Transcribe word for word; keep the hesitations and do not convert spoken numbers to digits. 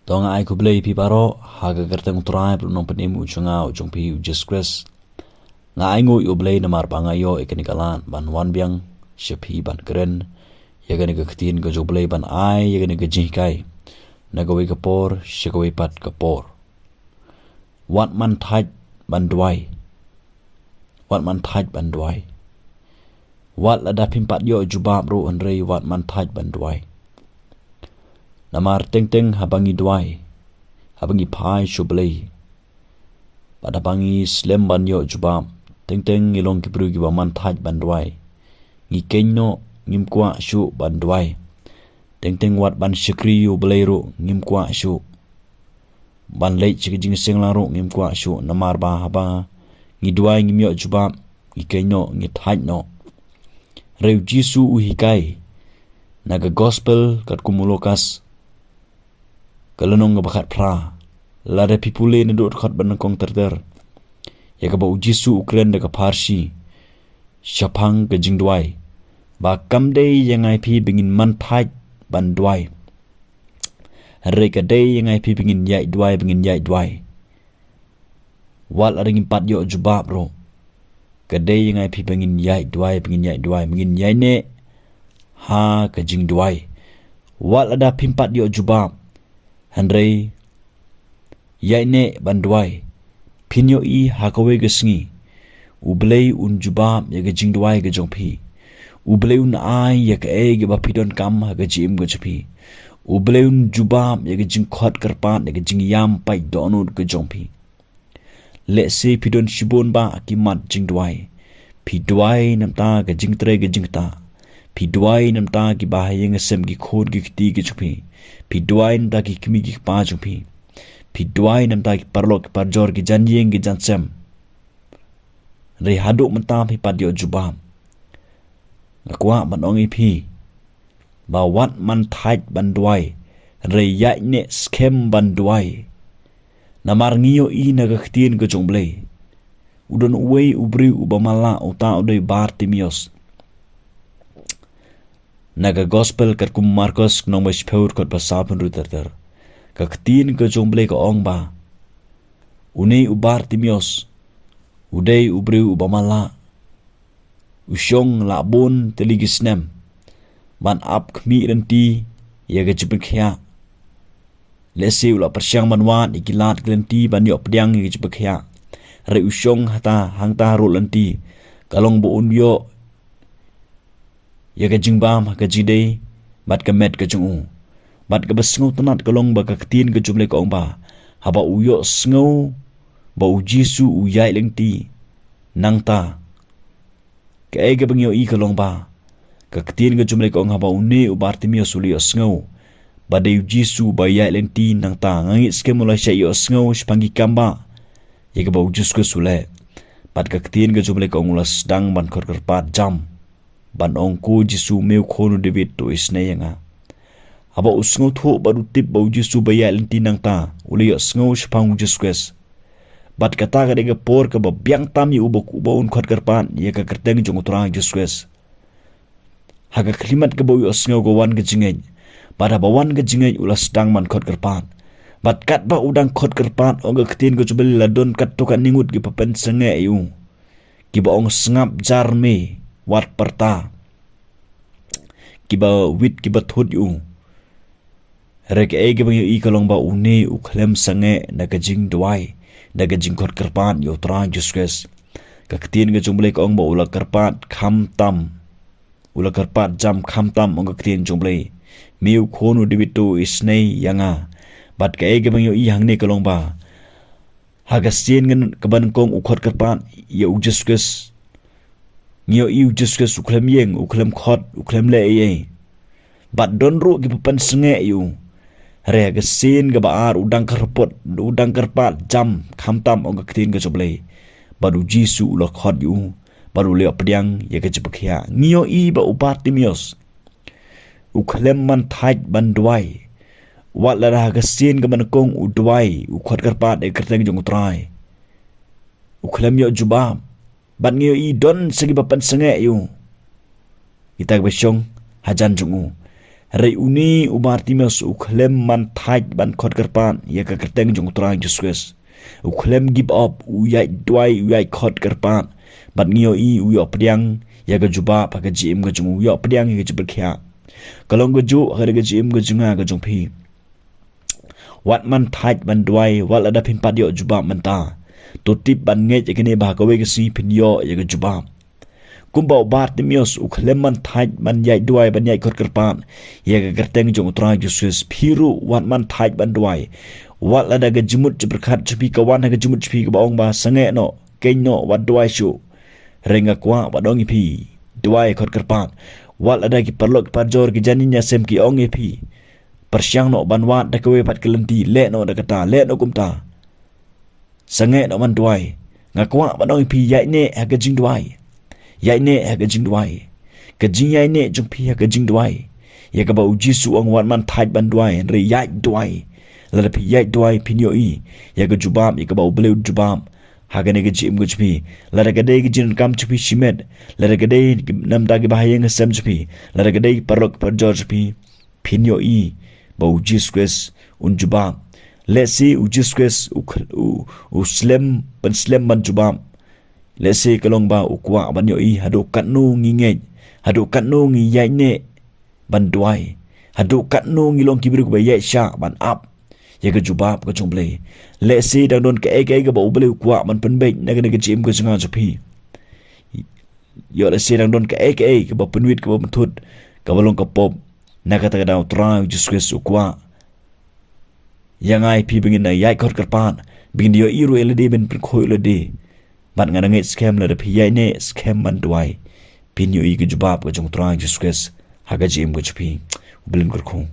To nga ai khublei phi baroh ha ka kyrteng u Trai bad u nongpynim u jong nga u jong phi u Jisu Khrist. Nga ai nguh ïa u Blei namar ba nga ïoh ïa kane ka lad ban wan biang sha phi ban kren ïa kane ka ktien ka jong u Blei, ban ai ïa kane ka jinghikai na kawei ka por sha kawei pat ka por. Wat man thait ban duwai. Wat man thait ban duwai. Wat lada phim pat ïoh jubab ruh, hynrei wat man thait ban duwai. Namar teng teng haba ngi duwai, haba ngi phai sha u Blei, bad haba ngi slem ban ïoh jubab, teng teng ngi long ki briew kiba man thait ban duwai. Ngi kynnoh, ngim kwah shuh ban duwai. Teng teng wat ban shakri ïa u Blei ruh ngim kwah shuh. Ban leit sha ka jingseng lang ruh ngim kwah shuh, namar ba haba ngi duwai ngim ïoh jubab, ngi kynnoh, ngi thait noh. Hynrei u Jisu u hikai na ka gospel katkum u Lukas, ka lynnong kaba khatphra, lada phi pule naduh dkhot banyngkong ter ter, ïa kaba u Jisu u kren da ka pharshi shaphang ka jingduwai, ba kam dei ïa nga ïa phi ba ngin man thait ban duwai, hynrei ka dei ïa nga ïa phi ba ngin ïaid duwai, ba ngin ïaid duwai. Wat lada ngim pat ïoh jubab ruh, ka dei ïa nga ïa phi ba ngin ïaid duwai, ba ngin ïaid duwai, ba ngin ïaineh ha ka jingduwai. Wat lada phim pat ïoh jubab, hynrei ïaineh ban duwai. Phin ïohi ha kawei ka sngi u Blei un jubab ïa ka jingduwai ka jong phi. U Blei un ai ïa kaei kaba phi donkam ha ka jingim ka jong phi. U Blei un jubab ïa ka jingkhot kyrpad, ïa ka jingïam pait dohnud ka jong phi. Lehse phi don shibun bah ki mat jingduwai. Phi duwai namar ka jingtrei ka jingktah. Phi duwai namar ki bahaïing hasem, ki khun ki kti ki jong phi. Phi duwai namar ki kmie ki kpa jong phi. Phi duwai namar ki paralok ki parajor, ki janïing ki jansem. Hynrei haduh mynta phim pat ïoh jubab. Nga kwah ban ong ïa phi ba wat man thait ban duwai, hynrei ïaineh skhem ban duwai. Namar ngi ïohi na ka ktien ka jong u Blei, u don uwei u briew uba matlah, uta u dei Bartimeus. Na ka gospel katkum u Markos, lynnong ba shiphew, dkhot ba saw phew hynriew ter ter, ka ktien ka jong u Blei ka ong ba une u Bartimeus u dei u briew uba matlah. U shong la bun tylli ki snem ban ap khmih lynti ïa ka jingpynkhiah. Lehse u la pyrshang ban wad ïa ki lad ki lynti ban ïoh pdiang ïa ka jingpynkhiah. Hynrei u shong hata hangta ruh lynti, ka long ba un ïoh ïa ka jingbam ha ka jingdei bad ka met ka jong u. Bad kaba sngewtynnat ka long ba ka ktien ka jong u Blei ka ong ba haba u ïohsngew ba u Jisu u ïaid lynti nangta, kaei kaba ngi ïohi ka long ba ka ktien ka jong u Blei ka ong haba une u Bartimeus u la ïohsngew ba dei u Jisu ba ïaid lynti nangta, nga ngeit skhem u la shah ïohsngew shaphang ki kam ba ïa kaba u Jisu Khrist u leh. Bad ka ktien ka jong u Blei ka ong u la sdang ban khot kyrpad jam ban ong, ko Jisu, me u khun u David, to isynei ïa nga. Haba u sngewthuh bad u tip ba u Jisu ba ïaid lynti nangta u la ïohsngew shaphang u Jisu Khrist. Bad kata ka dei ka por kaba biang tam ïa u ba, ba un khot kyrpad ïa ka kyrteng jong u Trai Jisu Khrist. Ha ka khyllipmat kaba u ïohsngew ka wan ka jingngeit. Bad haba wan ka jingngeit u la sdang ban khot kyrpad. Bad katba u dang khot kyrpad, ong ka ktien ka jong u Blei, la don katto katne ngut kiba pynsangeh ïa u, kiba ong, sngap jar me, wat pyrta. Kiba wit kiba thut ïa u. Hynrei kaei kaba ngi ïohi ka long ba une u khlem sangeh na ka jingduwai, na ka jingkhot kyrpad ïa u Trai Jisu Khrist. Ka ktien ka jong u Blei ka ong ba u la kyrpad khamtam. U la kyrpad jam khamtam, ong ka ktien jong u Blei. Me u khun u David, to isynei ïa nga. Bad kaei kaba ngi ïohi hangne ka long ba ha ka sien kaba nyngkong u khot kyrpad ïa u Jisu Khrist. Ngi ïohi u Jisu Khrist u khlem ïeng, u khlem khot, u khlem leh ei ei. Bad don ruh kiba pynsangeh ïa u. Hynrei ha ka sien kaba ar u dang kyrpad, u dang kyrpad jam khamtam, ong ka ktien ka jong u Blei. Bad u Jisu u la khot ïa u bad u la ïoh pdiang ïa ka jingpynkhiah. Ngi ïohi ba u Bartimeus u khlem man thait ban duwai. Wat lada ha ka sien kaba nyngkong u duwai, u khot kyrpad ïa ka kyrteng jong u Trai, u khlem ïoh jubab. Bad ngi ïohi don sa kiba pynsangeh ïa u, kita kiba shong hajan jong u. Hynrei une u Bartimeus u khlem man thait ban khot kyrpad ïa ka kyrteng jong u Trai Jisu Khrist. U khlem give up, u ïaid duwai, u ïaid khot kyrpad. Bad ngi ïohi u ïoh pdiang ïa ka jubab ha ka jingim ka jong u, u ïoh pdiang ïa ka jingpyrkhat. Ka long kajuh ha ka jingim ka jong nga ka jong phi. Wat man thait ban duwai, wat lada phim pat ïoh jubab mynta. To tip ban ngeit ïa kane ba ha kawei ka sngi phin ïoh ïa ka jubab. Kumba u Bartimeus u khlem man thait ban ïaid duwai, ban ïaid khot kyrpad ïa ka kyrteng jong u Trai Jisu Khrist, phi ruh wat man thait ban duwai. Wat lada ka jingmut jingpyrkhat jong phi ka wan ha ka jingmut jong phi kaba ong ba sangeh noh, keiñ noh, wat duwai shuh. Hynrei nga kwah ban ong ïa phi, duwai khot kyrpad. Wat lada ki paralok ki parajor ki janmiet ïasem ki ong ïa phi, pyrshang noh ban wad da kawei pat ka lynti, leh noh da kata, leh noh kumta. Sangeh noh ban duwai. Nga kwah ban ong ïa phi, ïaineh ha ka jingduwai. Ïaineh ha ka jingduwai. Ka jingïaineh jong phi ha ka jingduwai, ïa kaba u Jisu u ong wat man thait ban duwai, hynrei ïaid duwai. Lada phi ïaid duwai phin ïohi ïa ka jubab, ïa kaba U Blei un jubab ha kane ka jingim ka jong phi. Lada ka dei ka jingdonkam jong phi shimet, lada ka dei namar ki bahaïing hasem jong phi, lada ka dei ki paralok parajor jong phi, phin ïohi ba u Jisu Khrist un jubab. Lehse u Jisu Khrist u kh-, u, u slem, ban slem ban jubab. Lehse ka long ba u kwah ban ïohi haduh katno ngi ngeit, haduh katno ngi ïaineh ban duwai, haduh katno ngi long ki briew kiba ïaid shah ban ap ïa ka jubab ka jong U Blei. Lehse dang don kaei kaei kaba U Blei u kwah ban pynbeit na kane ka jingim ka jong nga jong phi. Ïoh lehse dang don kaei kaei kaba pynwit, kaba pynthut, kaba long ka pop. Na kata ka daw u Trai Jisu Khrist u kwah ïa nga ïa phi ba ngin ïaid khot kyrpad, ba ngin ïohi ruh ïa lade, ban pynkhuid ïa lade. Bad nga ngeit skhem lada phi ïaineh skhem ban duwai, phin ïohi ka jubab ka jong u Trai Jisu Khrist ha ka jingim ka jong phi. U Blei un kyrkhu.